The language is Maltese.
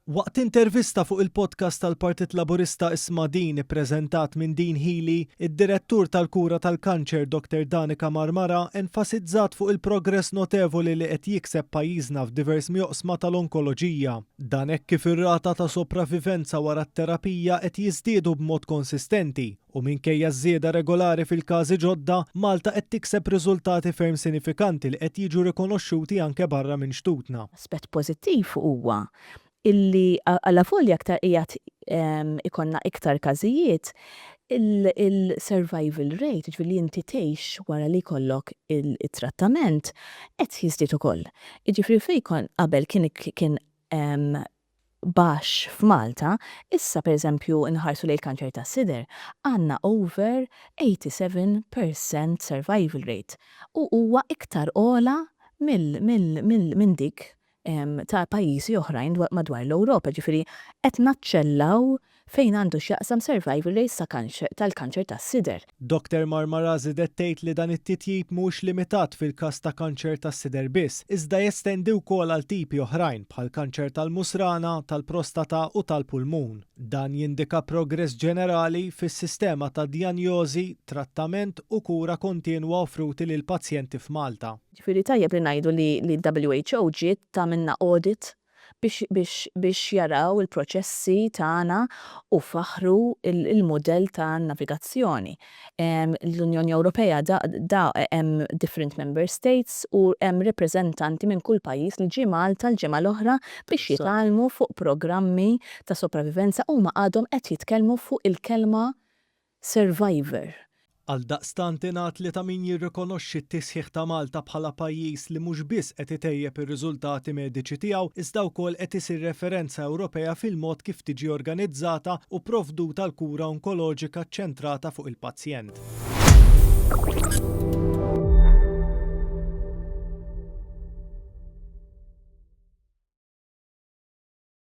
Waqt intervista fuq il-podcast tal-Partit Laburista Isma' Din ippreżentat minn Dean Hili, id-Direttur tal-Kura tal-Kanċer Dr Danica Marmara enfasizzat fuq il-progress notevoli li qed jikseb pajjiżna f'diversmi oqsma tal-onkoloġija. Dan hekk kif ir-rata ta' sopravivenza wara t-terapija qed jiżdiedu b'mod konsistenti u minkejja ż-żieda regolari fil-każi ġodda, Malta qed tikseb riżultati ferm sinifikanti li qed jiġu rikonoxxuti anke barra minn xtutna. Aspett pożittiv huwa illi alavolja aktar qiegħed ikollna iktar każijiet, il-survival rate, jiġifieri li inti tgħix wara li jkollok it-trattament, qed jiżdied ukoll. Jiġifieri fejn qabel kien kien baxx f'Malta, issa pereżempju nħarsu lejn il-kanċer tas-sider, għandna over 87% survival rate u huwa iktar ogħla minn dik ta' pajjiżi oħrajn madwar l-Ewropa, ġifieri qed naċċellaw fejn għandu x'jaqsam survival rates ta' tal-kanċer tas-sider. Doctor Marmara żiedet tgħid li dan it-titjib mhuwiex limitat fil-każ ta' kanċer tas-sider biss, iżda jestendi wkoll għal tipi oħrajn bħall-kanċer tal-musrana, tal-prostata u tal-pulmun. Dan jindika progress ġenerali fis-sistema ta' djanjożi, trattament u kura kontinwa offruti lill-pazjenti f'Malta. Ġifieri tajjeb li ngħidu li l-WHO ġiet tagħmilna audit biex biex biex jaraw il-proċessi tagħna u faħħru l-mudell ta' navigazzjoni. L-Unjoni Ewropea da da hemm different member states u hemm repreżentanti minn kull pajjiż li ġie Malta l-ġimgħa l-oħra biex jitgħallmu fuq programmi ta' sopravivenza huma għadhom qed jitkellmu fuq il-kelma survivor. Għaldaqstant ingħad li ta' min jirrikonoxxi t-tisħiħ ta' Malta bħala pajjiż li mhux biss qed itejjeb ir-riżultati mediċi tiegħu iżda wkoll qed isir referenza Ewropea fil-mod kif tiġi organizzata u pprovduta l-kura onkoloġika ċċentrata fuq il-pazjent.